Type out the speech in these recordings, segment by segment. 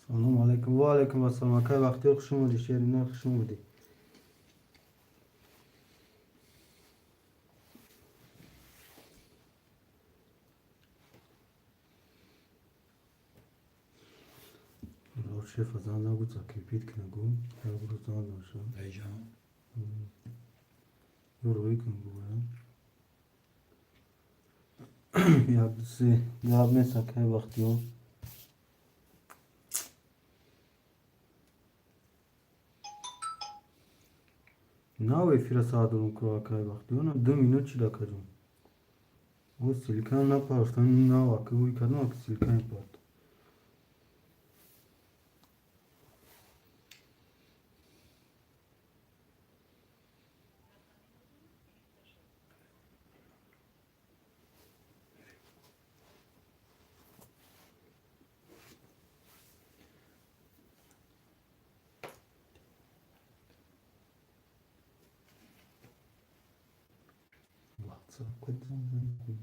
Салому алайкум. Ва алайкум ассалом. Акай Бахтиёр, хуш омадӣ. Шерина, хуш омадӣ. Шефа зан нагу, закрепить кунагу. Як рӯз зан доша. Даиҷа. Ё рӯй кун гӯя. Як, ду, се. Гап нест, акай Бахтиёр. Нав эфира сар дорум ку, акай Бахтиёр. 2 минут шуда, акаҷон. О, ссылка напартам, нав ака ӯй кардам, ака ссылка мепарт. WhatsApp кадом занг.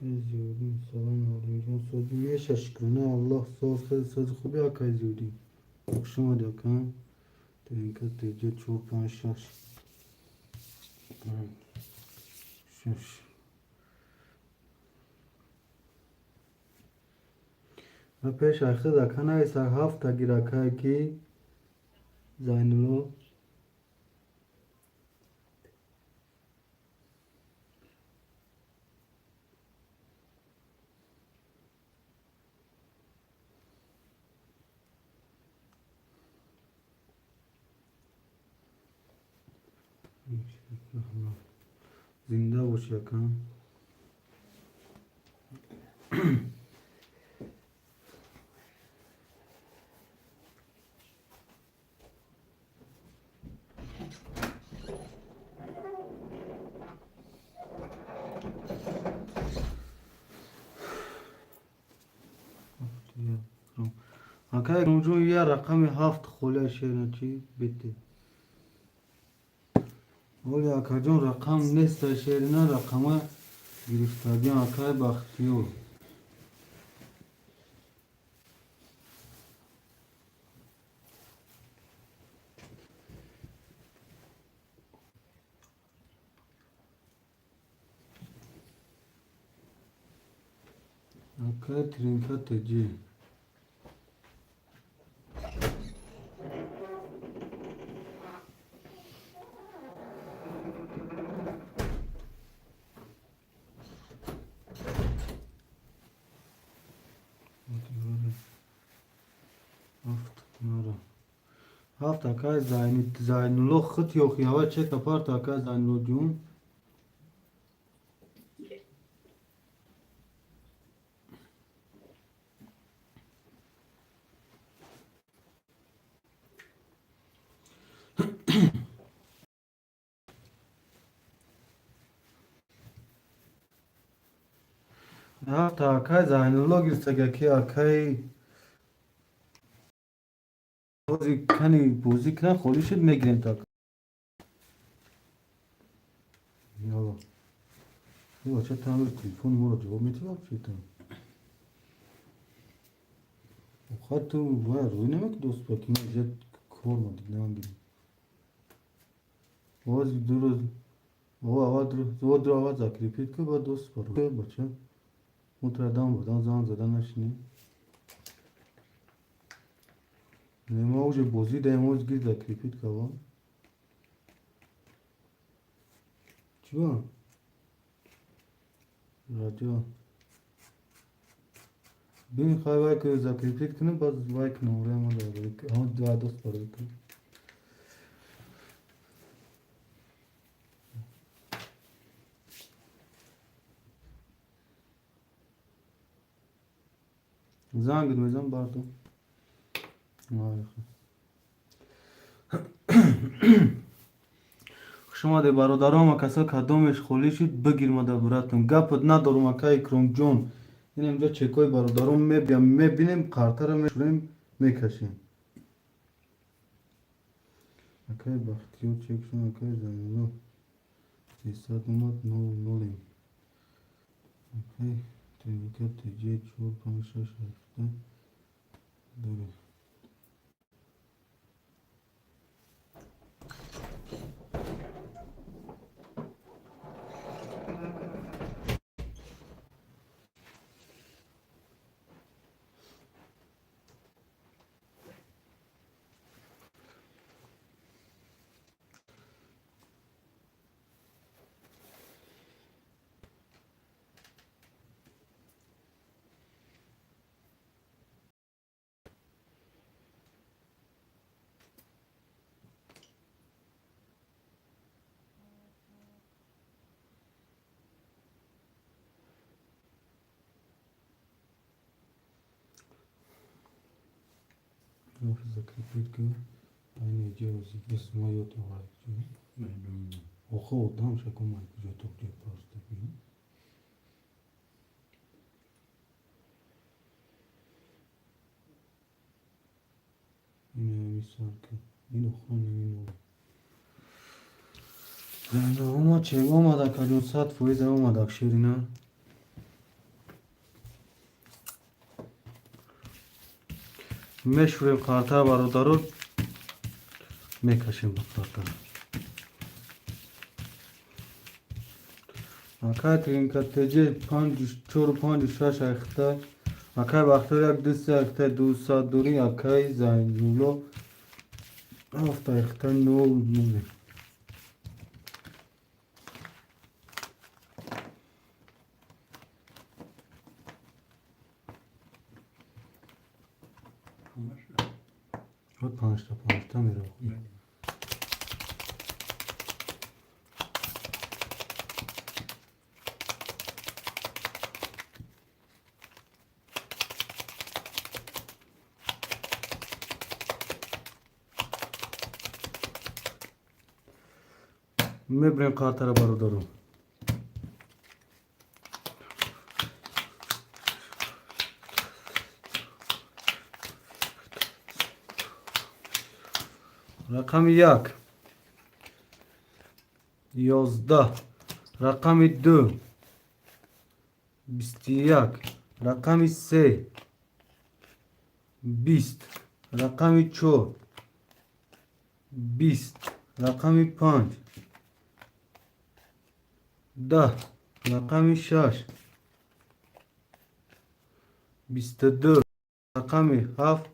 Акай Зиёддин, салом, Алимҷон, сози меша, шукрона Аллоҳ, соз, хеле сози хуби, акай Зиёддин. Хуш омадӣ, ака. Тринка теҷа чор, панҷ, шаш. Панҷ, шаш. Ва пеш ахир ака нависа ҳафта гир, акай ки Зайнулло. Зинда бошӣ, ака. Ака Икромҷон, я рақами ҳафт холия шерна чӣ бете. Оли, акаҷон, рақам неста, шерина рақама гирифтагиам, акай Бахтиёр. Акай Тринка теҷи. Ҳафт нара. Ҳафт, акай Зайнулло хит ёхи ҳава чека парта, акай Зайнулло ҷун. Ҳафта акай Зайнулло гирифтага, ки акай бози кани бозӣ кунад, холӣ шуд, мегирем так. Ялло. Бача, тамир телефони моро ҷавоб метиҳад чита? Охар ту бояд рӯй намекунӣ, дӯст, ки ма иҷа кор мадидам гирем. Боз 2 рӯз аввал закрепить ку, баъд дӯст баро. Бача, мо дам будан занг зада нашинем. Ма уже бозӣ даем, оз гир закрепить кава. Чӣ? Радио. Бин, хай, вай ки закрепить кунем, баъд вай кунам, ма дар дӯст баро кунем. Занг мезанам, бардор. Хуш омадед, бародарам, касо кадомеш холӣ шуд, бигир мада, братам. Гапат надорум, ака Икромҷон. Ин инҷо чекои бародарон мебиям, мебинем, қартара мешурем, мекашем. Акай Бахтиёр чекшон, акай Зайнулло 300 омад, нол нолем. Акай Треника ТЖ чор панҷ шаш ҳафта дорем. Закрепить ку. Айни ҷози исма ёд овард. Охо, одам шакумай куҷо то ҷо просто бин. Ин мисол ки ин охрон ин омад, че омад, акаҷон, 100% омад, акширина. Мешурем қартар, бародаро, мекашем ба қартар. Акай Тринка ТЖ панҷ чору панҷу шаш айхта, акай Бахтиёр як ду се айхта дусад дури, акай Зайнулло ҳафт айхта нол ноле. Панҷта панҷта меравад. Мебирем қартара, бародаро. Рақами як 11, рақами ду 21, рақами се 20, рақами чор 20, рақами панҷ 10, рақами шаш 22, рақами ҳафт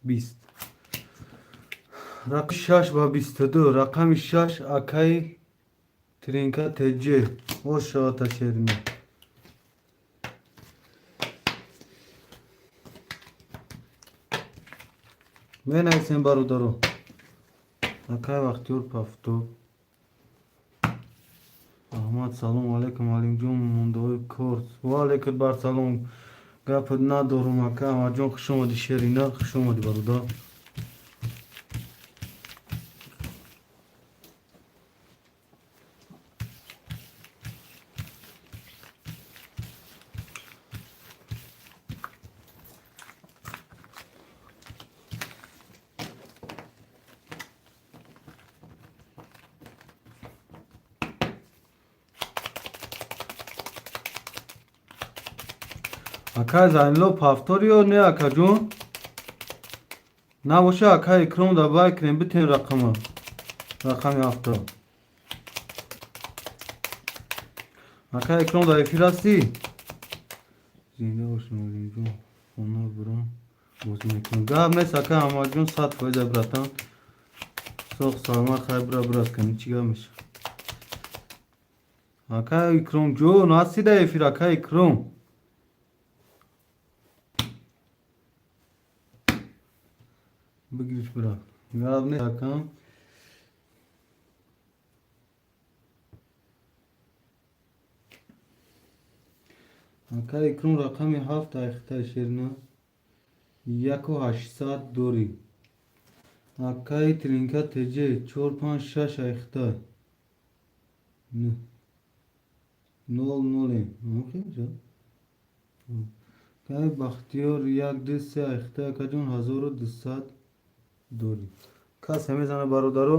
20. Рақами шаш ба 22, рақами шаш, акаи Тринка ТЖ, ошавата шерина. Менависем, бародаро. Акай Бахтиёр пафто. Аҳмад, салому алайкум, Алимҷон, мондаҳои кор. Ва алайкум бар салом. Гапат надорум, ака Аҳмадҷон, хуш омадӣ, шерина, хуш омадӣ, бародар. Акай Зайнулло, повтор ё не, акаҷон? Набоша, акай Икром, давай кунем, битен рақама, рақами ҳафта. Акай Икром, дар эфир ҳастӣ? Зинда бош, Нозимҷон. Хона бурам, бозӣ мекунам. Гап нест, ака Аҳмадҷон, 100%, братан. Соғ саломат, хайр, бура, бурас кани, чӣ гап меша? Ака Икромҷон, ҳастӣ дар эфир, ака Икром? Бигириш, бира. Гап нест, акам. Ака Икром, рақами ҳафт айхтаи шерина 1800 дорӣ. Акаи Тринка Тҷ, чор, панҷ, шаш айхта нол ноле. Акаи Бахтиёр, як, ду, се айхта, акаҷон, 1200 дорӣ. Касе мезана, бародаро?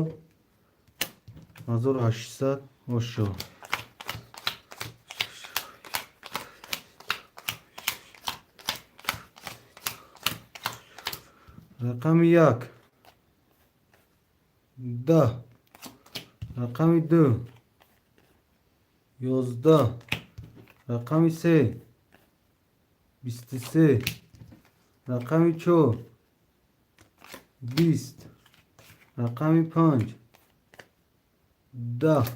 1800 ошо. Рақами як 10, рақами ду 11, рақами се 23, рақами чор 20, рақами панҷ 10,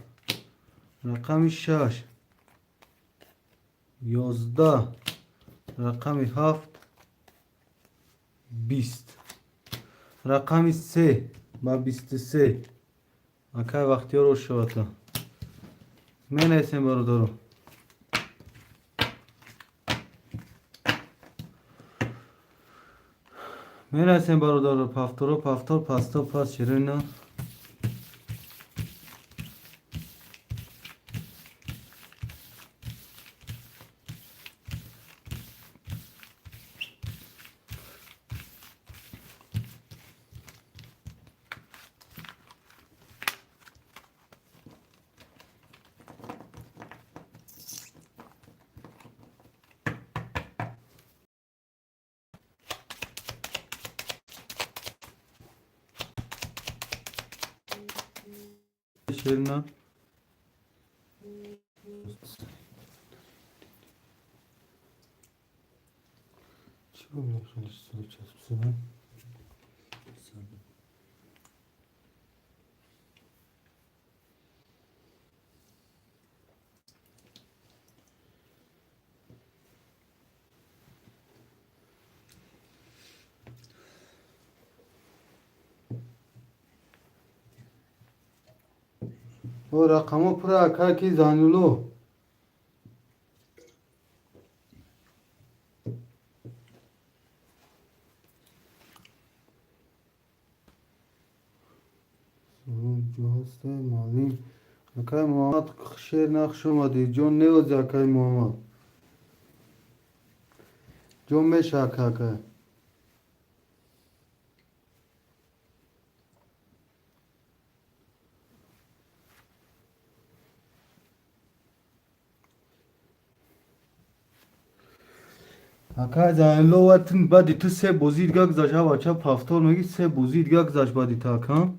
рақами шаш 11, рақами ҳафт 20, рақами се ба 23. Акай Бахтиёр, ошавата менависем, бародаро. Менависем, бародаро. Повторо, повтор, пасто, пас, ширина. Ширина. Чего мне сейчас? О, рақамо пура, ака ки Зайнулло. Салом, ҷо ҳастай, муаллим? Акай Муҳаммад, шер нахш омадӣ. Ҷон неози, акай Муҳаммад. Ҷон меша, ака, акай. Акай Зайнулло, ватин баъди ту се бозӣ дига гузашт, ҳа бача, повтор мегӣ, се бозӣ дига гузашт баъди ту, акам.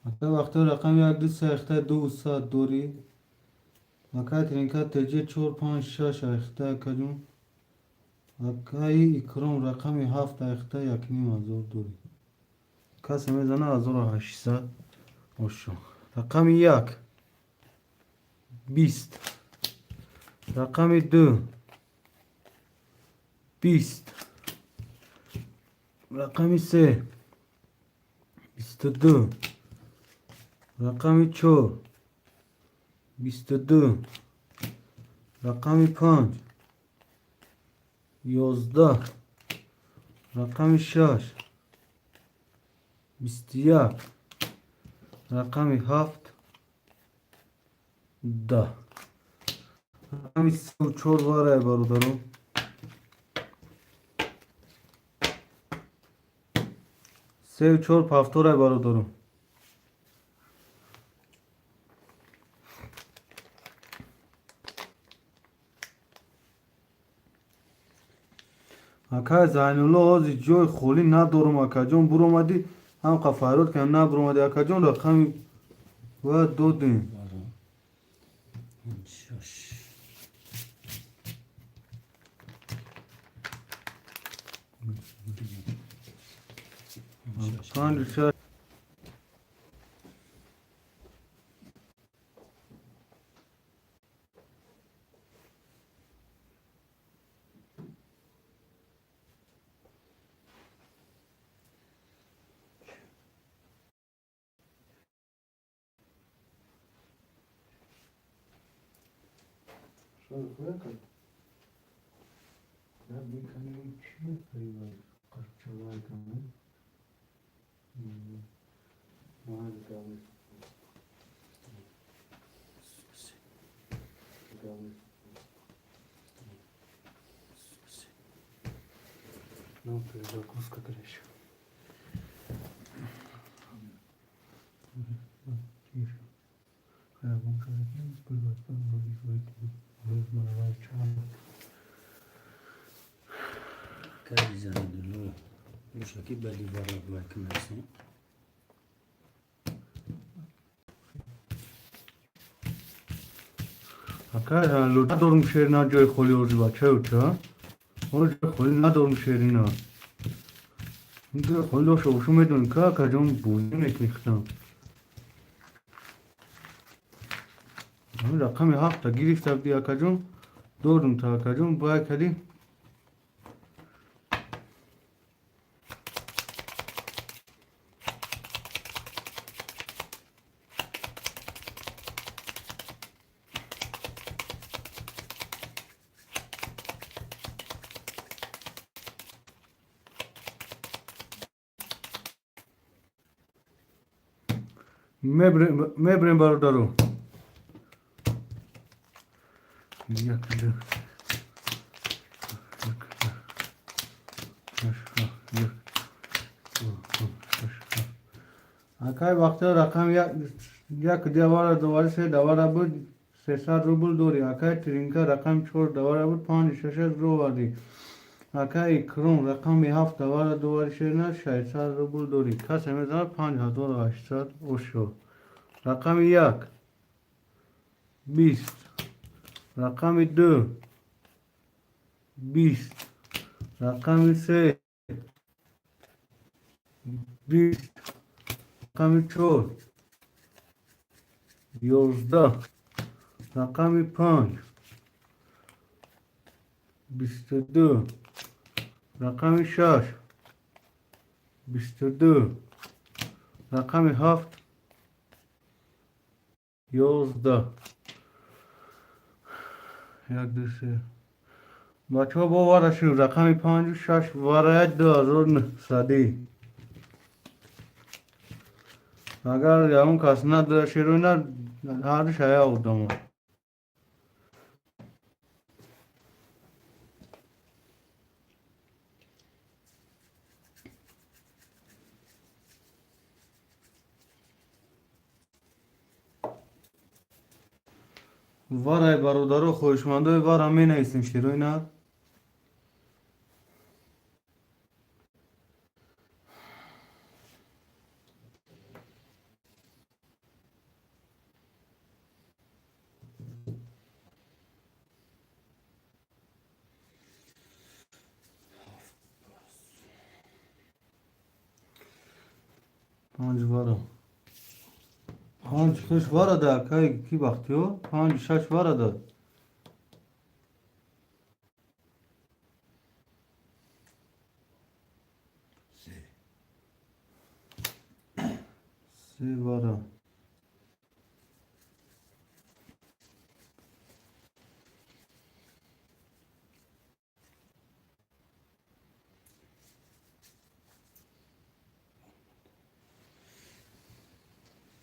Акай Бахтиёр, рақами як, ду, се айхта 200 дорӣ. Акай Тринка Тҷ, чор, панҷ, шаш айхта, акаҷон. Акаи Икром, рақами ҳафт айхта 1500 дорӣ. Касе мезана? 1800 ошо. Рақами як 20, рақами ду 20, рақами се 22, рақами чор 22, рақами панҷ 11, рақами шаш 21, рақами ҳафт 10, рақами сеу чор варай, бародарон. Сею чор повторай, бародаро. Акай Зайнулло, ҳозир ҷои холӣ надорум, акаҷон. Буромадӣ, ҳамқа фарёд кардам, набуромадӣ, акаҷон. Рақами бояд додем. Шаш. Панҷу шаш. Ну, перезагрузка, короче. Тише. Акай Зайнулло, мушаки бали вара бакнасен. Акай Зайнулло, надорум шерина, ҷои холи озӣ, бачаю ча. Ҳоло ҷои холӣ надорум, шерина. Ҷои холӣ дошта бошу, медонӣ ка, акаҷон, бозӣ мекунӣ. Рақами ҳафта гирифта будӣ, акаҷон, додум та, акаҷон, бай кардӣ. Мебрем, бародаро. Як, ду, як, ду, шаш, ҳафт, як, ду, ду, шаш, ҳафт. Акай Бахтиёр, рақам як, як давара довари, се давара буд, 300 рубл дорӣ. Акай Тринка, рақами чор давара буд, панҷу шаша ровардӣ. Акай Икром, рақами ҳафт давара довари, шерина, 600 рубл дорӣ. Касе мезанад, 5800 ошо. Рақами як 20, рақами ду 20, рақами се 20, рақами чор 11, рақами панҷ 22, рақами шаш 22, рақами ҳафт 11. Як, ду, се. Бачаҳо, бо вара шуд, рақами панҷу шаш вараят, 2900-ӣ. Агар ягон кас надора шероина, ҳардуш ая одамо. Варай, бародаро, хоҳишмандои вара менависем, шероина. Панҷ вара, панҷ шаш вара да, акай ки Бахтиёр, панҷ шаш вара да. Се. Се вара.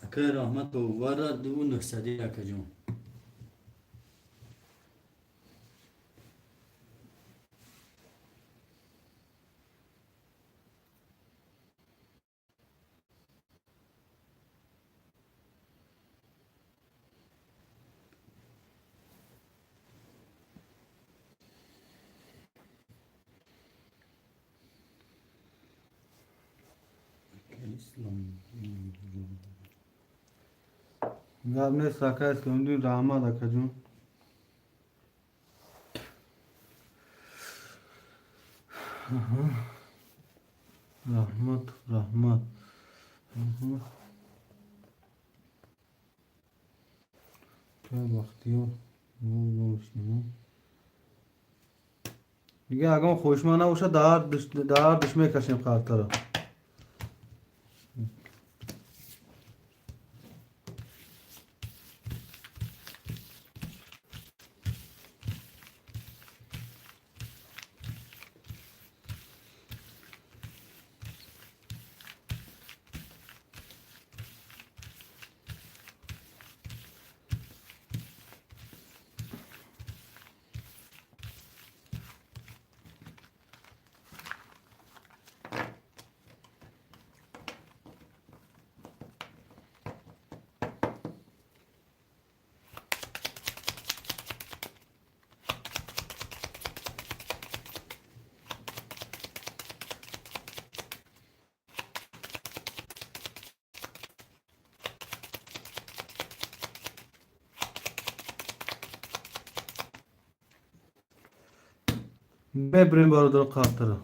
Акай Раҳматов, вара 2900-ӣ, акаҷон. Ислом. Гап нест, ака Исломиддин, раҳмат, акаҷон. Раҳмат, раҳмат. Акай Бахтиёр, дига ягон хоҳишманд набошад, дар ҳардуш мекашем қартаро. Мебирем, бародар, қартаро.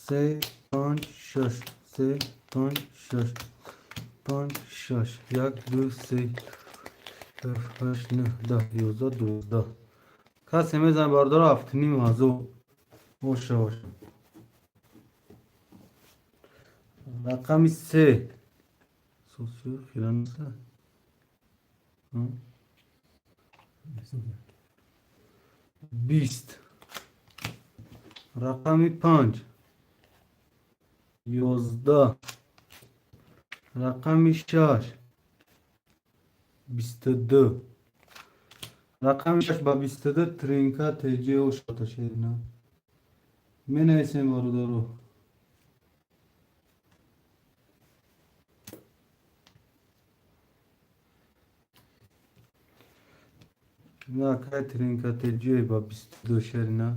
Се, панҷ, шаш, се, панҷ, шаш, панҷ, шаш, як, ду, се, ҳафт, ҳашт, нӯҳ, 10, 11, 12. Касе мезанад, бародаро, 7500. Боша, боша. Рақами се. Хира. 20. Рақами панҷ, 11. Рақами шаш, 22. Рақами шаш ба 22 тринка теҷи ошата шерина. Менависем, бародаро. Акай тринка теҷи ба 22 шерина.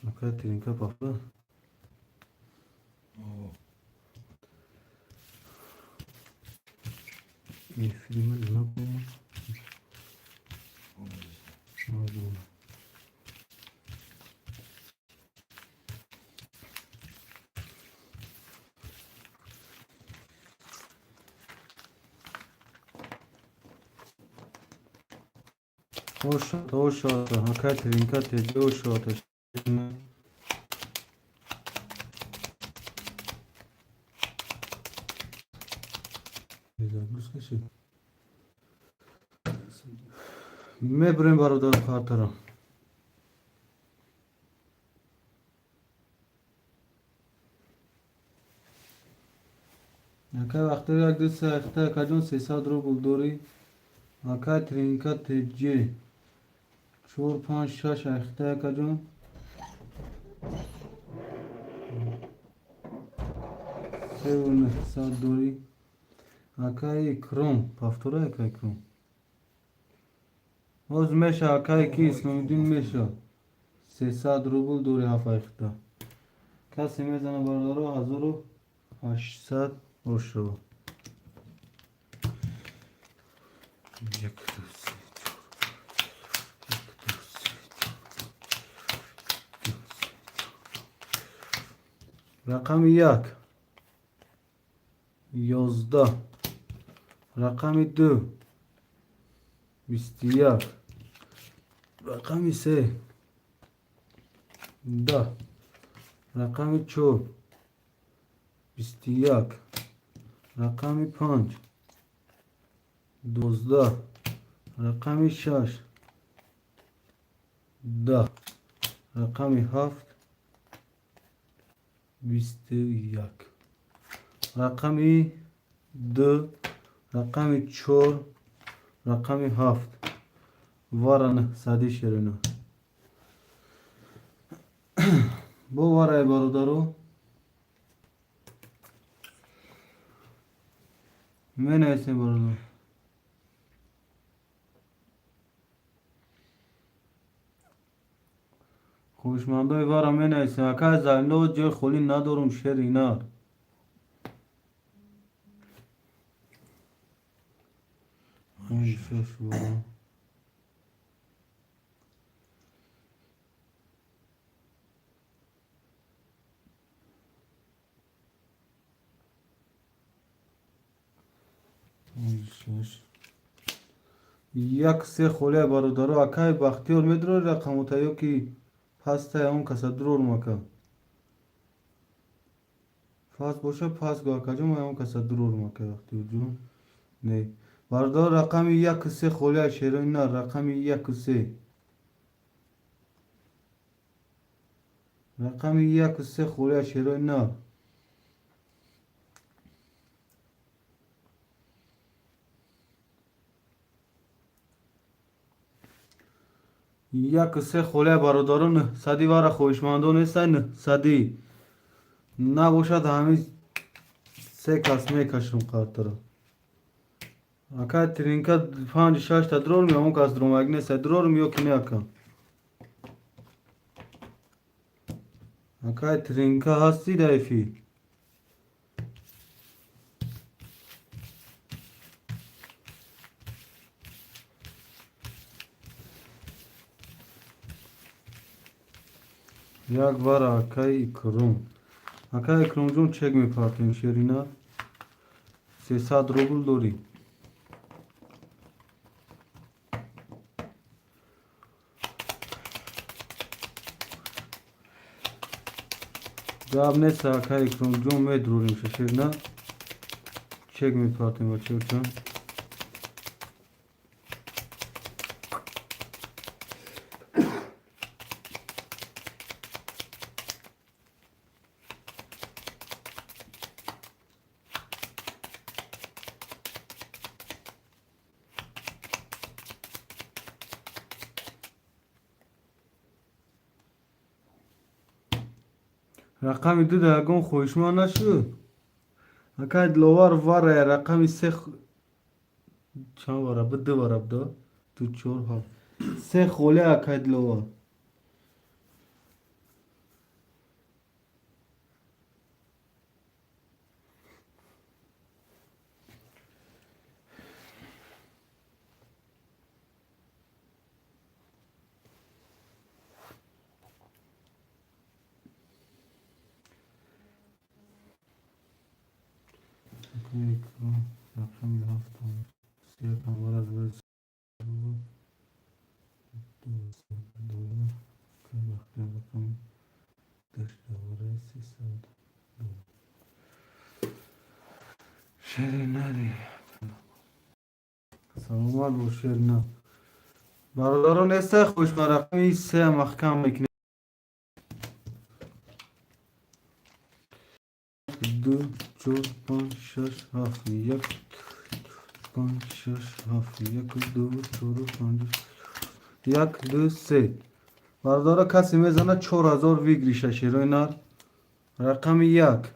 Акай тринка пафа. Фильмы знакомы. Ошата, ошата, акай тринка теҷи ошата. Мебурем, бародар, картаро. Акай вақти як, ду, се ҳафта, акаҷон, 300 рубл дорӣ. Акай тринка теҷи. Чор, панҷ, шаш ҳафта, акаҷон. 3900 дорӣ. Акай Икром, повторяй, акай Икром. Ҳоз меша, акай ки Исломиддин меша. 300 рубл дорӣ, ҳафт ҳафта. Касе мезана, бародаро, 1800 бошава. Як, ду, се, чор. Як, ду, се, чор. Ду, се, чор. Рақами як. 11. Рақами ду. 21. Рақами се. 10. Рақами чор. 21. Рақами панҷ. 12. Рақами шаш. 10. Рақами ҳафт. 21. Рақами ду. Рақами чор. Рақами ҳафт. Вара нӯҳсади шерина. Боварай, бародаро, менависем, бародар. Хоҳишмандои вара менависем. Акай Зайнулло, ҷои холӣ надорум, шери нар. Шаш вара. Шаш. Як се холия, бародаро. Акай Бахтиёр, медурори рақамота ё ки пастай он каса дурорум, ака? Пас боша, пас го, акаҷон, он каса дурорум, акай Бахтиёрҷон. Не, бародаро, рақами яку се холия, шерои нар, рақами яку се, рақами яку се холия, шерои нар. Яку се холия, бародаро, нӯҳсади вара хоҳишмандон нестай? Нӯҳсади набошад, ҳамин се кас мекашам қартара. Акай Тринка, панҷу шашта дурорум ё он кас дуромаг нестай? Дурорум ё ки не, ака? Акай Тринка, ҳастӣ дар эфир? Як вара, акай Икром. Акай Икромҷон, чек мепартем, шерина. 300 рубл дорӣ? Гап нест, акай Икромҷон, медурорем, шерина, чек мепартем, бачаҷон. Рақами ду да ягон хоҳишманд нашуд, акай Диловар? Варая рақами се чанд вара бу? Ду вара буда, ду, чор, ҳафт, се холия, акай Диловар. Рақами ҳафт, якам вара, рақами даштавара, 300. Шери нари, саломат бош, шерина. Бародарон, нестай хушма? Рақами се маҳкам мекунем. Ду, чор, панҷ, шаш, ҳафт, як, панҷ, шаш, ҳафт, як, ду, чор, панҷ, як, ду, се. Бародаро, касе мезанад, 4000 выигрыша, шерои нар. Рақами як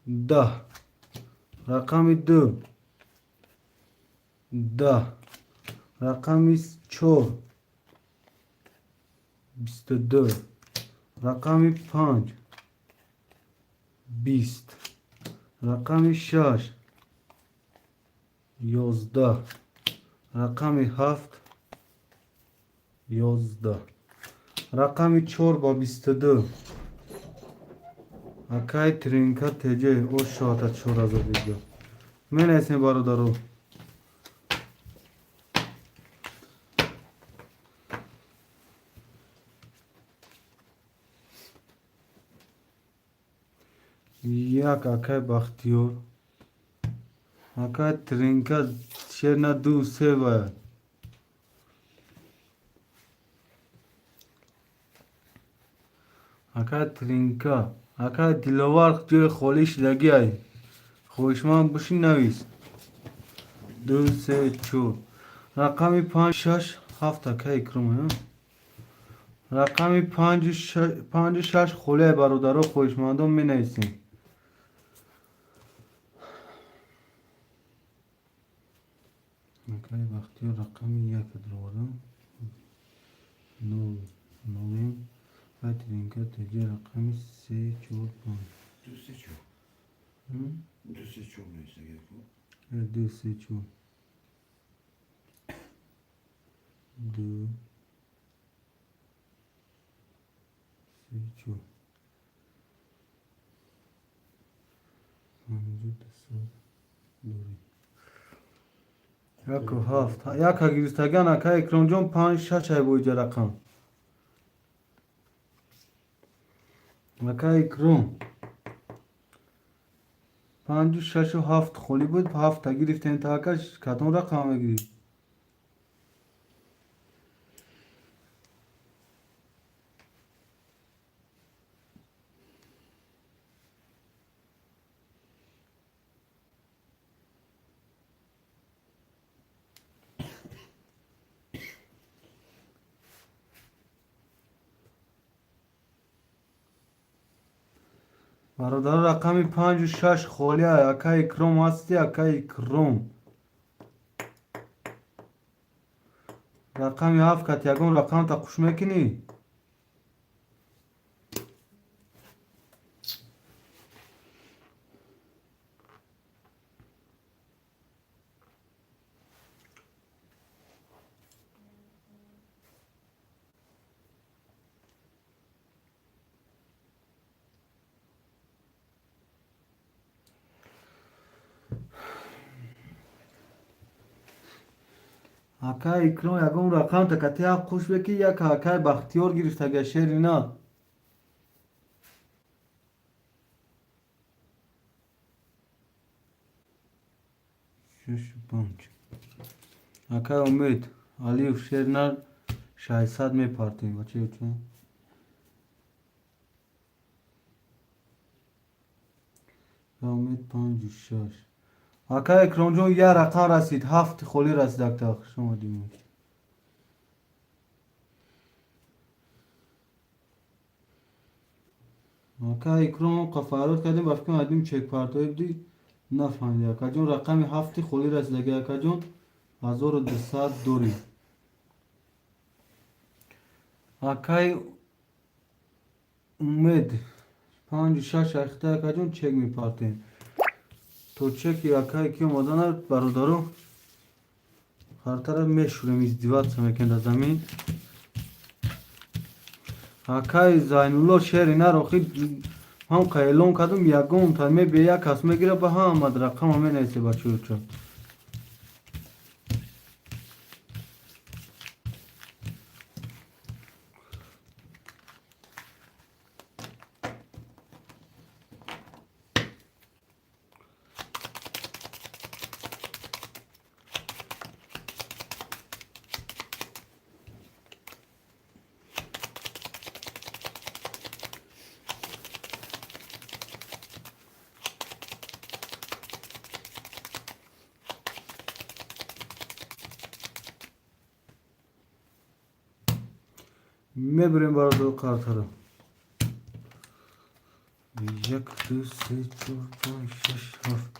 10, рақами ду 10, рақами чор 22, рақами панҷ 20, рақами шаш 11, рақами ҳафт 11, рақами чор ба 22. Акай Тринка теҷе, о шоата 4000 видео менависем, бародаро. Як, акай Бахтиёр, акай Тринка, шерна, ду, се бояд. Акай Тринка, акай Диловар, ҷои холӣ шидагиай, хоҳишманд бошӣ, навис. Ду, се, чор, рақами панҷ, шаш, ҳафт, акай Икром. Рақами панҷу шаш холия, бародаро, хоҳишмандон менависем. Акай Бахтиёр рақами як даровардам. Нол нолем. Баъд теҷа рақами се чор панҷ. Ду се чор. Ду се чор нависагӣ. Ду се чор. Ду се чор. Панҷу дусад дорем. Яку ҳафт. Яка гирифтаган ака Икромҷон панҷ шаш ай боиҷа рақам. Ака Икром панҷу шашу ҳафт холӣ буд, ҳафта гирифтем, та ака кадом рақам мегирӣ? Бародаро, рақами панҷу шаш холия. Ака Икром ҳасти, ака Икром? Рақами ҳафт кат ягон рақамта қуш мекунӣ? Ака Икром ягон рақамта кати ҳафт қуш бекӣ, як акай Бахтиёр гирифтага шери на. Шашу панҷ. Акай Умед Алиев шер на 600 мепартем. Бачаёчон. Умед панҷу шаш. Ака Икромҷон як рақам расид, ҳафт холӣ расид акта. Хуш омадӣ. Ака Икром қа фарёд кардем, ба фикрам адим чекпартоӣ будӣ, нафаҳмидӣ. Акаҷон рақами ҳафти холӣ расидаги акаҷон 1200 дорӣ. Акай Умед панҷу шаш ахта акаҷон чек мепартем. То чеки акай ки омадана бародаро хартара мешурем, издеваться мекунем дар замин. Акай Зайнулло шери нарохи ҳам қа эълон кардум, ягон та мебе як кас мегира ба ҳамад рақама менависе бачаёча. Мебарем бародаро қартара. Як, ду, се, чор, панҷ, шаш, ҳафт.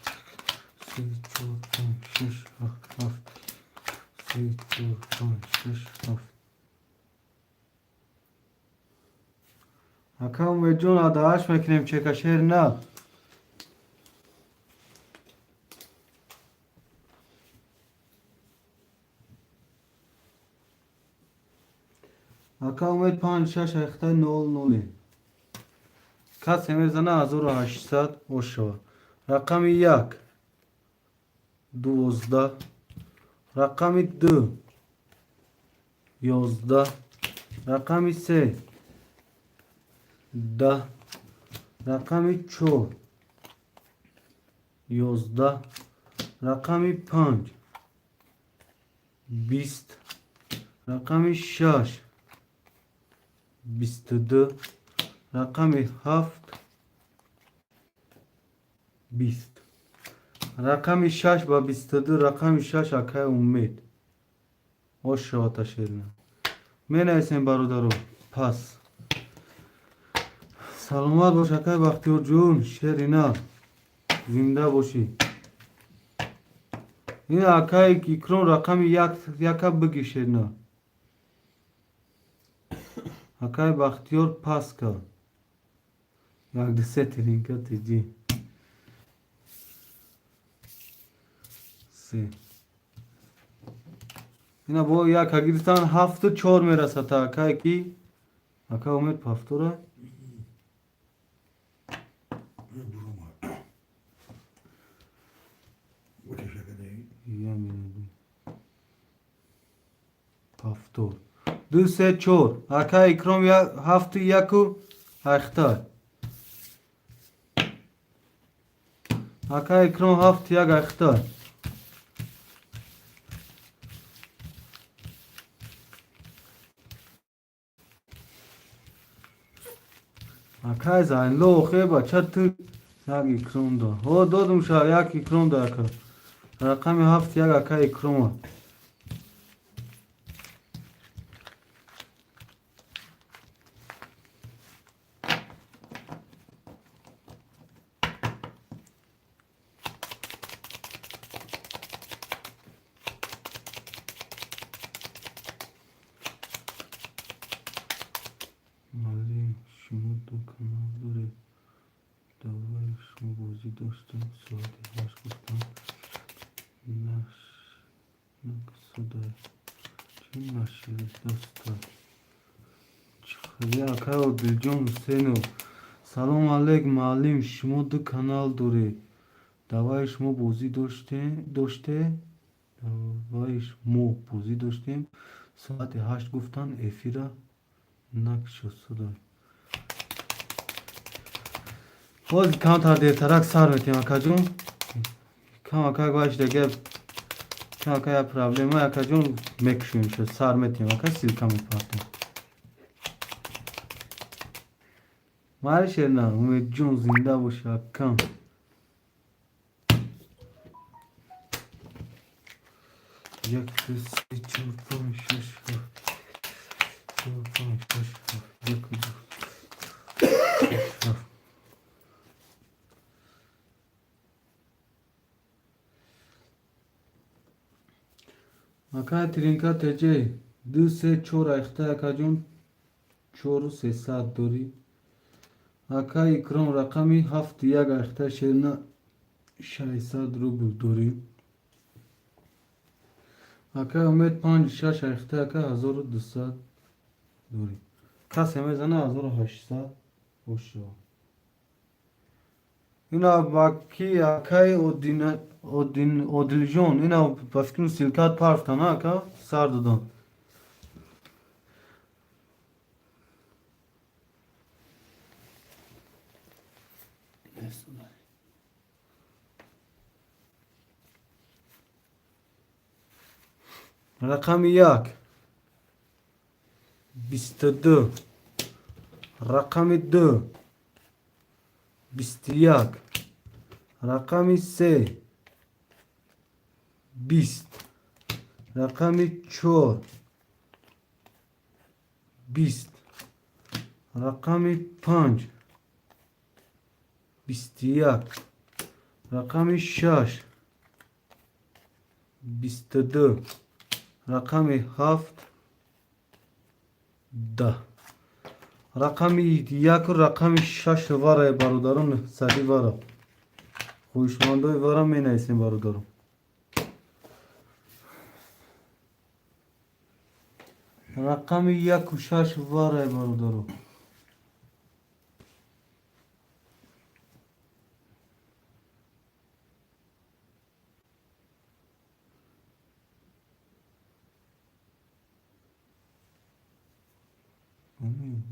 Се, чор, панҷ, шаш, ҳафт, ҳафт. Се, чор, панҷ, шаш, ҳафт. Ака Умедҷон адааш мекунем чека шер на. Ака Умед панҷ шаш ахта нол ноле. Касе мезана 1800 ошава. Рақами як 12, рақами ду 11, рақами се 10, рақами чор 11, рақами панҷ 20, рақами шаш 22, рақами ҳафт 20. Рақами шаш ба 22, рақами шаш акай Умед. Ошавата шерина. Менависем бародаро. Пас. Саломат бош, акай Бахтиёрҷон, шерина. Зинда бошӣ. Ин акай Икром рақами як яка биги, шерина. Акай Бахтиёр пас кард. Як ду се тринка тиҷи. Се. Ина бо яка гирифтан ҳафту чор мерасад акай ки? Ака Умед пафтора? Бурума. Я минуту. Пафтор. Ду се чор. Ака Икром ҳафту яку ахта. Ака Икром ҳафту як ахта. Акай Зайнло охе бача ту як Икром да. Ҳо додум ша як Икром да ака. Рақами ҳафт як ака Икрома. Малим, шумо ду канал доред. Давай шумо бозӣ доштем, соати 8 гуфтам. Наш наксудай. Чӣ нашири доста? Чӣ акай Одилҷон Ҳусейнов. Салом алейк, муаллим, шумо ду канал доред. Давай шумо бозӣ доште? Давай мо бозӣ доштем. Соати 8 гуфтан эфира накшосудай. Ҳозир камтар дертарак сар метем, акаҷон. Камакак вайш дега камака як проблема, акаҷон, мекушем шуд сар метем, ака ссылка мепартем. Майли шерна, Умедҷон зинда боши, акам. Як, ду, се, чор, панҷ, шаш, ҳафт. Чор, панҷ, шаш, ҳафт. Як, ду, шаш, ҳафт. Акай Тринка ТЖ ду се чор айхта акаҷон чору сесад дорӣ. Акай Икром рақами ҳафту як айхта шерина 600 рубл дорӣ. Акай Умед панҷу шаш айхта ака 1200 дорӣ. Касе мезана 1800 бошо. Ина баки акай Одилҷон, ина ба фикрам ссылка т парфтан ака сар додам. Рақами як 22, рақами ду 21, рақами се 20, рақами чор 20, рақами панҷ 21, рақами шаш 22, рақами ҳафт 10. Рақами яку рақами шаш варае бародарон сади вара. Хоҳишмандои вара менависем бародарон. Рақами яку шаш варае бародарон.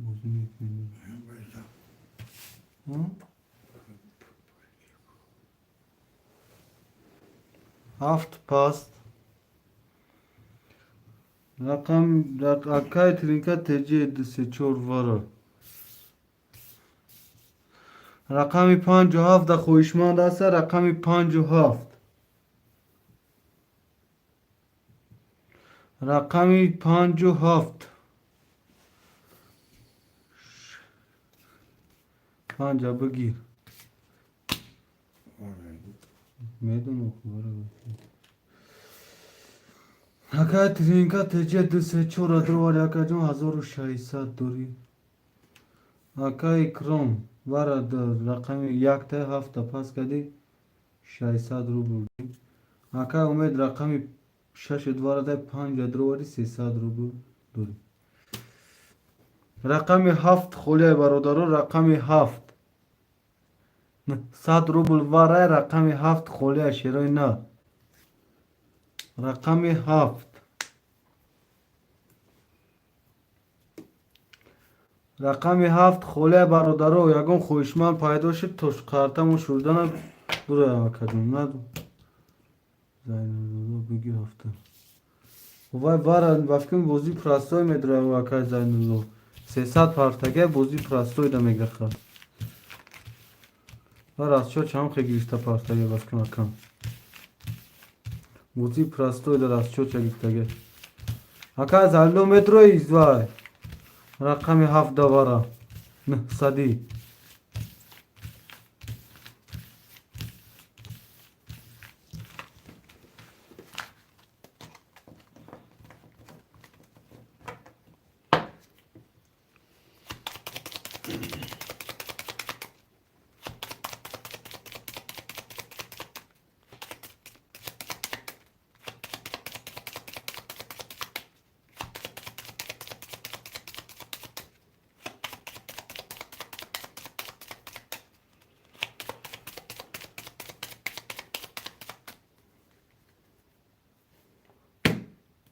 Бозӣ мекунем. Ҳафт паст. Рақам акай Тринка ТЖ ду се чор вара. Рақами панҷу ҳафт да хоҳишманд аста рақами панҷу ҳафт. Рақами панҷу ҳафт. Панҷа бигир. Медонам, хубара. Акай Тринка ТЖ ду се чора дровари, акаҷон, 1600 дорӣ. Акай Икром, вара рақами якта ҳафта пас кардӣ, 600 рубл. Акай Умед, рақами шашу дварадай, панҷа дровари, 300 рубл дорӣ. Рақами ҳафт холиай, бародаро, рақами ҳафт 100 рубл варай, рақами ҳафт холиай, шерои на. Рақами ҳафт. Рақами ҳафт холиай, бародаро, ягон хоҳишманд пайдо шуд, то қартамон шурдана дураям, акаҷон. На, Зайнулло, бигир ҳафта. Вай вара ба фикрам бозии простой медрояд, акай Зайнулло. 300 партагай, бозии простой да мегирахад. Вара аз чо чанд хе гирифта партагай, ба фикрам, акам. Бозии простой да расчёт гирифтагай. Акай Зайнулло, медрои вай. Рақами ҳафт давара. Нӯҳсадӣ.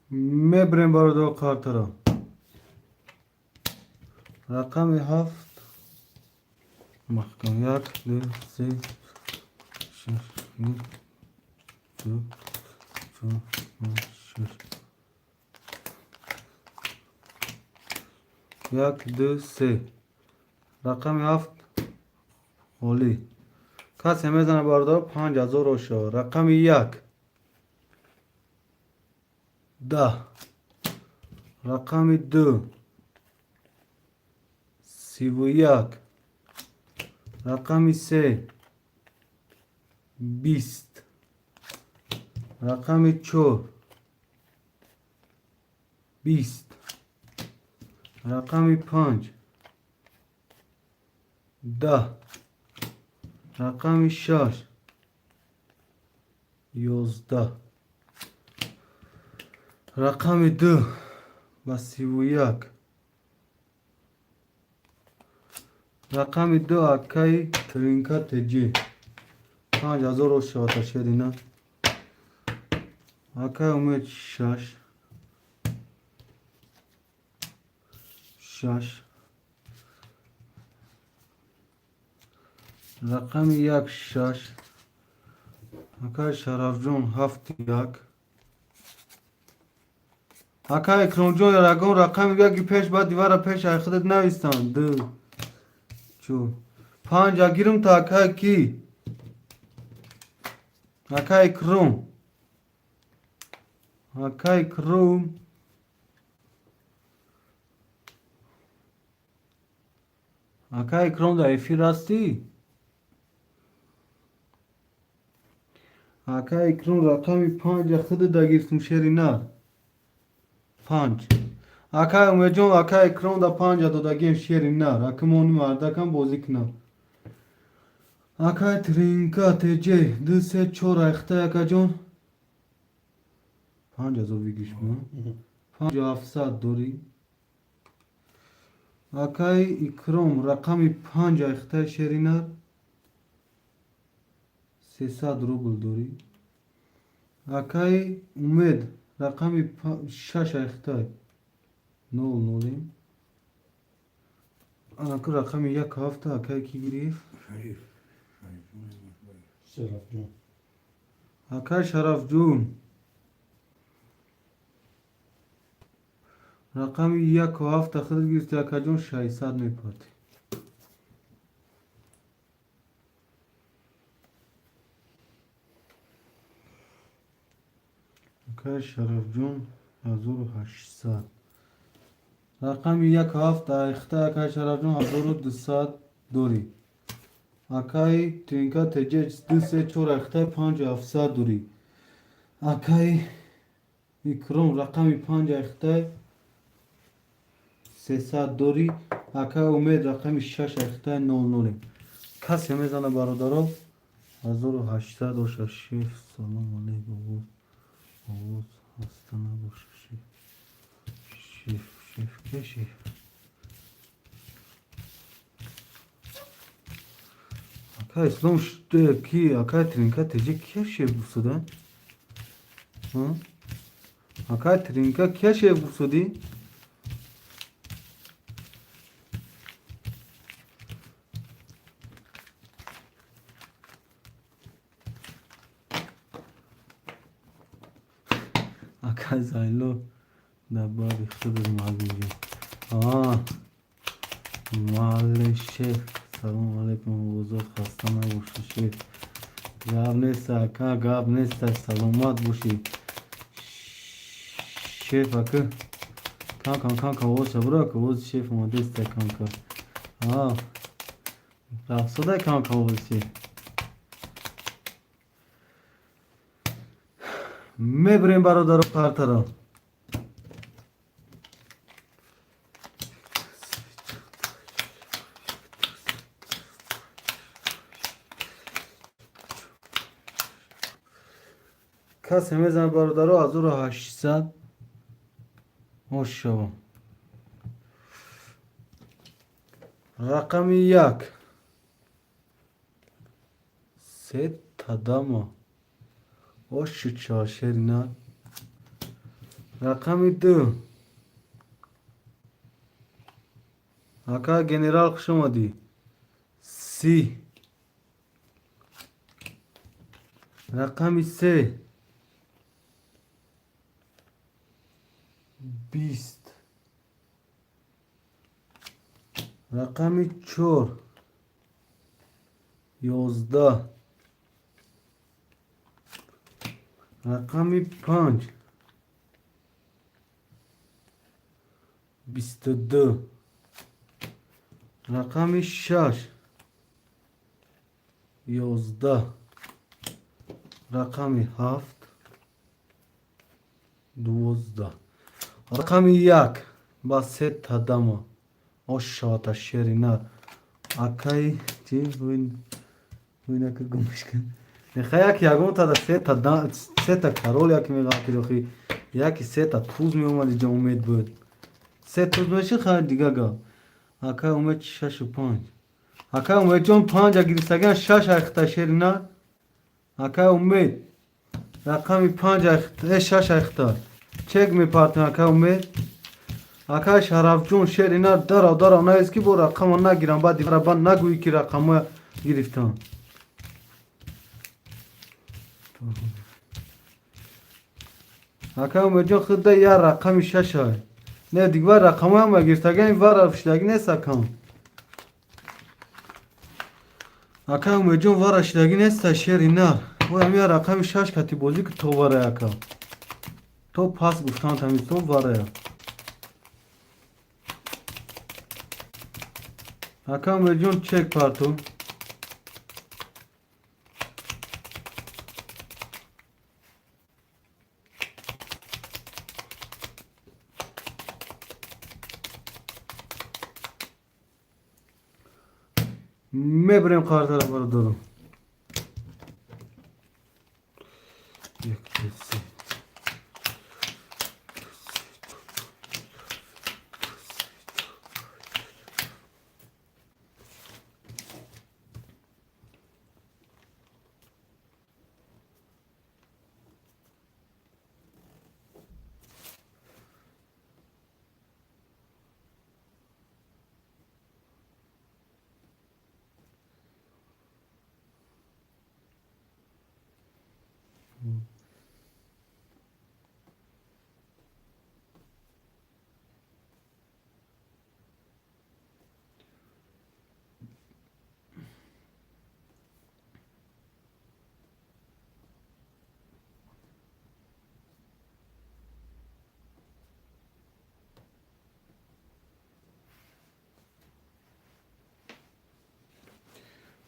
Мебирем, бародаро, картаро. Рақами ҳафт маҳкам. Як, ду, се, шаш, ду, чор, панҷ, шаш. Як, ду, се. Рақами ҳафт холӣ. Касе мезана, бародаро, 5000 ошава. Рақами як 10. Рақами ду 31. Рақами се 20. Рақами чор 20. Рақами панҷ 10. Рақами шаш 11. Рақами ду ба 31. Рақами ду, акаи Тринка ТЖ. 5000 ошавата, шерина. Акаи Умед, шаш. Шаш. Рақами як шаш. Акаи Шарафҷон, ҳафт як. Акаи Икромҷон, ягон рақами яки пеш баъд дивара пеш ай худат навистанд. Ду, чор, панҷ агирм та, акаи ки? Акаи Икром. Акаи Икром. Акаи Икром, дар эфир ҳастӣ? Акаи Икром, рақами панҷа худат дагирифтум, шери нар. Панҷ. Акаи Умедҷон, акаи Икром да панҷа додагием, шери нар. Акимони мардакам бозӣ кунам. Акаи Тринка ТЖ ду се чор айхта, акаҷон. 5000 выигрыш ма. 5700 дорӣ. Акаи Икром, рақами панҷ айхтаи, шери нар. 300 рубл дорӣ. Акаи Умед, рақами шаш айхтай. Нол нолем. Анаку рақами як ҳафта акаи ки гирифт? Шариф. Шарафҷон. Акаи Шарафҷон. Рақами яку ҳафта худат гирифти, акаҷон, 600 мепартӣ. Акаи Шарафҷон, 1800. Рақами як ҳафт айхта, акаи Шарафҷон, 1200 дорӣ. Акаи Тринка ТЖ 2 3 4 айхтай 5 700 дорӣ. Акаи Икром рақами 5 айхтай 300 дорӣ. Акаи Умед рақами 6 айхтай 00. Касе мезана бародаро 1800 боша шеф. Салом алейкум. Овоз овоз хаста набоша шеф. Шеф шеф ке шеф? Ака Ислом ки акай Тринка ТЖ кия шеф гуфтода? Акай Тринка кия шеф гуфтодӣ? Акай Зайло дар баъди худат маълумҷон. Маъле шеф. Салом алейкум овозот хаста набошӣ шеф. Гап нест ака, гап нест, саломат бошӣ. Шеф ака. Кам кам кам кам овозша буро ака, овози шеф омадеста кам кам. Рафсода кам кам овози шеф. Мебурем бародаро партаро. Касе мезанад бародаро 1800 ошо. Рақами 1 се тадама. Оши чошерина. Рақами 2 ака генерал хуш омадӣ. 30. Рақами 3 20. Рақами 4 11. Рақами 5 22. Рақами 6 11. Рақами 7 12. Рақами 1 ба се тадама. Ошата шерина. Акай чи вин гумш кун. Нехай як ягон тада сета сета король як меғалтид охи. Яки сета туз меомад иҷа Умед буд. Се туз мешид хай дига гап. Акай Умед 6 5. Акай Умедҷон 5 гирифтаган 6 айхта шерина. Акай Умед рақами 5 айхта 6 айхта. Чек мепартем акай Умед. Акай Шарафҷон шерина дарав дарав наест ки бо рақама нагирам баъди баъд нагӯӣ ки рақама гирифтам. Акай Умедҷон худда як рақами 6 ай. Не дигар рақама ҳама гирифтаган вара шидаги нест акам. Акай Умедҷон вара шидаги нест шери нар. Ой ами як рақами 6 кати бозӣ ки то вара ака. То пас гуфтан тамиз то варая. Ака Умедҷон чек парту. Мебарем қартара бародаро. 1 2 3.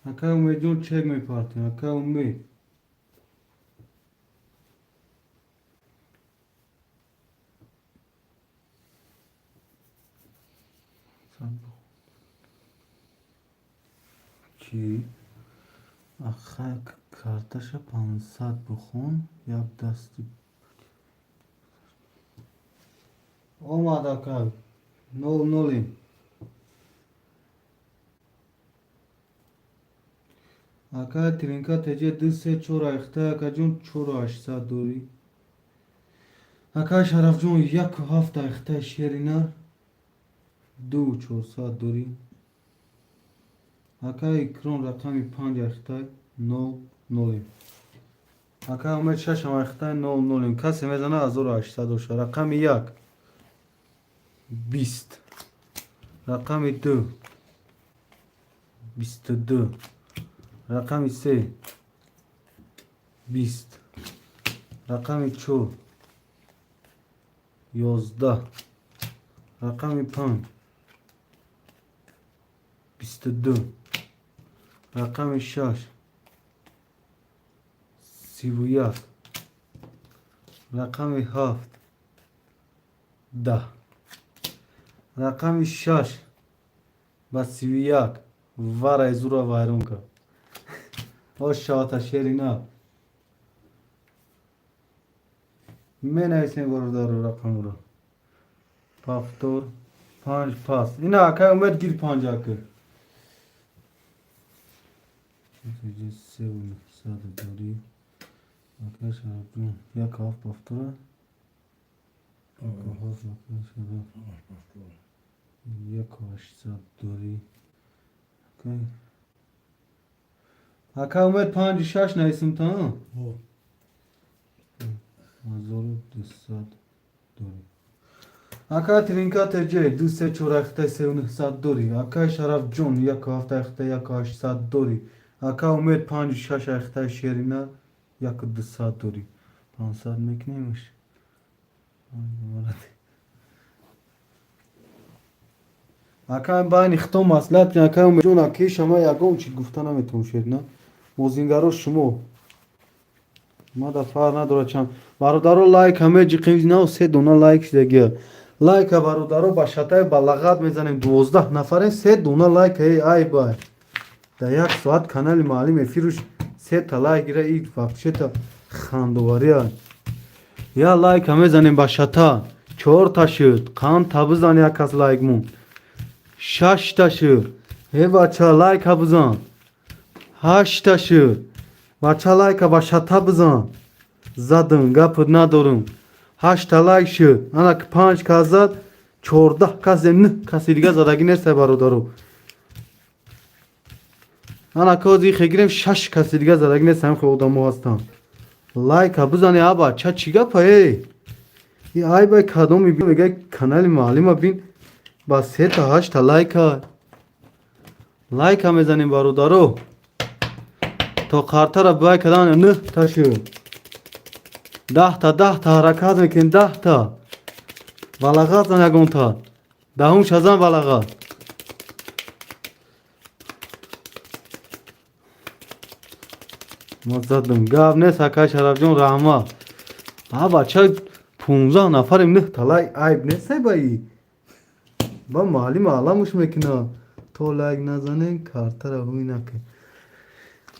Акай Умедҷон, чек мепартем, акай Умед. Чӣ? Аха, карташа 500 бихон, як дасти омад, ака, нол нолем. Ака, тринка теҷе ду се чор айхта, акаҷон, 4800 дорӣ. Ака Шарафҷон, 1,7 айхта, шеринар, 2400 дорӣ. Ака Икром, рақами панҷ айхта, нол нолем. Ака Умед, шашам айхта, нол нолем. Касе мезана, 1800 доша. Рақами як 20, рақами ду 22, рақами се 20, рақами чор 11, рақами панҷ 22, рақами шаш 31, рақами ҳафт 10, рақами шаш ба 31 варай зура вайрон кард. Ошавата шерина менависем, бародару, рақамро повтор панҷ пас. Ина, акай Умед, гир панҷака севу дорӣ. Акай Шарафҷон, як ҳафт повтора, як ҳафт, акай Шараф, 1800 дорӣ. Акай Умед, панҷи шаш нависем та 1200 дорӣ. Акай Тринка теҷе ду се чор ахта, 3900 дорӣ. Акай Шарафҷон, як ҳафт ахта, 1800 дорӣ. Ака Умед, панҷи шаш ахта, шерина, 1200 дорӣ. 500 мекунемш. Ака, байни хито маслиҳат кун, акай Умедҷон, аки шама ягон чи гуфта наметавон. Шерина, мозингаро шумо мада фарқ надорад чанд. Бародаро, лайк ҳаме ҷиқим, нав се дона лайк шидагия. Лайка, бародаро, ба шатаи балағат мезанем. 12 нафарем, се дона лайк. Эй, ай бай, дар як соат канали маълим эфируш сета лайк гира, и вообще-то хандовария. Я лайка мезанем ба шата. Чорта шуд, қандта бизан, як кас лайк мон. Шашта шуд. Э, бача, лайка бизан. Ҳашта шуд. Бача, лайка ба шата бизан. Задам, гапат надорам. Ҳашта лайк шуд. Ана панҷ кас зад, 14 кас, нӯҳ каси дига задагӣ нестай, бародаро. Ана кози хегирем, шаш каси дига задагӣ нест. Ҳамин хел одамо ҳастанд. Лайка бизани, а бача, чӣ гапа? Эй, и ай бай, кадоми мега канали маълима бин, ба сета ҳашта лайка. Лайка мезанем, бародаро, то қартара бай кадан. Нӯҳта шуд. 10-та, 10-та ҳаракат мекунем, 10-та. Балағат зан, ягонта даҳум шазан, балағат. Ма задам, гап нест. Акай Шарафҷон, раҳмат. А бача, 15 нафарем, нӯҳта лайк айб нестай ба и ба маълима аламуш мекуна. То лайк назанем, картара ҳуй накун.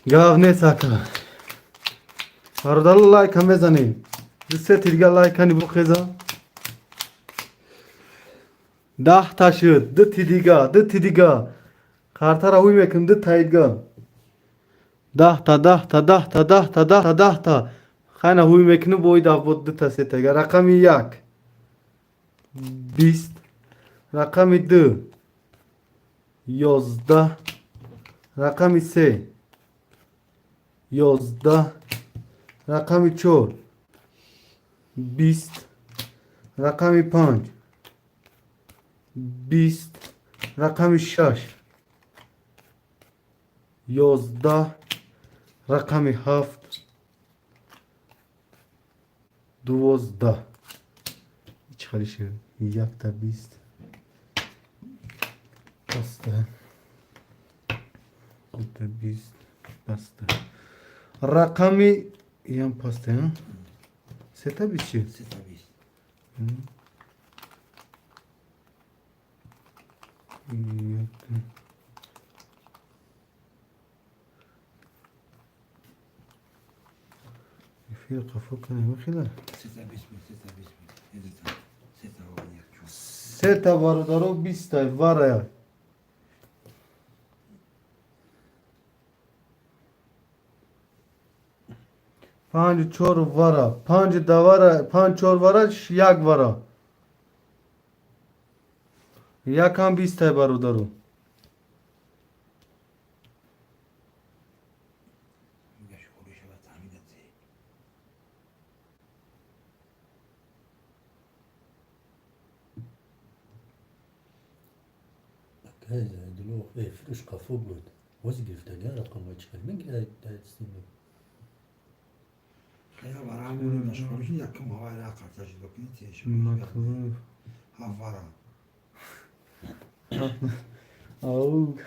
Гап нест, ака. Бародаро, лайка мезанем. Ду се тирга лайкани бухеза. 10-та шуд. Ду ти дига, ду ти дига, картара ҳуй мекунем. Ду таидга. 10-та, 10-та, 10-та, 10-та, 10-та, 10-та. Хайна, ҳуй мекунем бои дафбо. Дута сетага. Рақами як 20, рақами ду 11, рақами се 11, рақами чор 20, рақами панҷ 20, рақами шаш 11, рақами ҳафт 12. Чӣ хали шуд? Якта 20 паста. Дута бист паста. Рақами ям паста, а? Сета бист чи? Сета бист. Якта. Эфир қафо кунем, хела. Сета бист ми, сета бист ми. Сета, сета як чор. Сета, бародаро, биста варая. Панҷ чор вара, панҷ давара, панҷ чор вара, як вара. Якам бистай, бародаро. Мегаш холи шавад ҳамида се. Акай Зайдулло фурӯш қафо буд. Воз гирифтага рақамҳои чӣ хел мегирад дастино. Хела вара мегаш холи шуд якум ҳавай ра қарта шуд бакини се шуд. Матлуб. Ҳафт вара. Ау.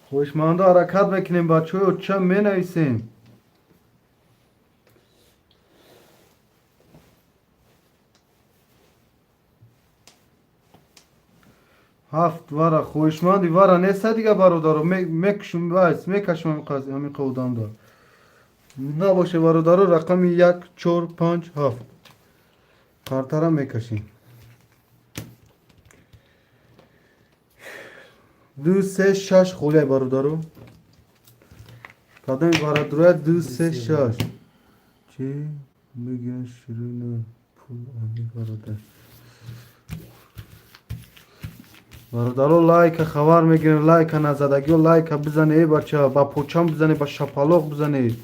Хоҳишмандо, ҳаракат мекунем, бачаҳо, ча менависем? Ҳафт вара, хоҳишманди вара неста дига, бародаро, мекушум, вайс мекашум ҳамин одамда. Набоше, бародаро, рақами як, чор, панҷ, ҳафт қартара мекашем. Ду, се, шаш холияй, бародаро. Кадоми бародароя ду, се, шаш. Чӣ мегӯянд ширина пул ами бародар. Бародаро, лайка хабар мегирем, лайка назадагиё лайка бизане, э бача, ба почам бизане, ба шапалоқ бизане.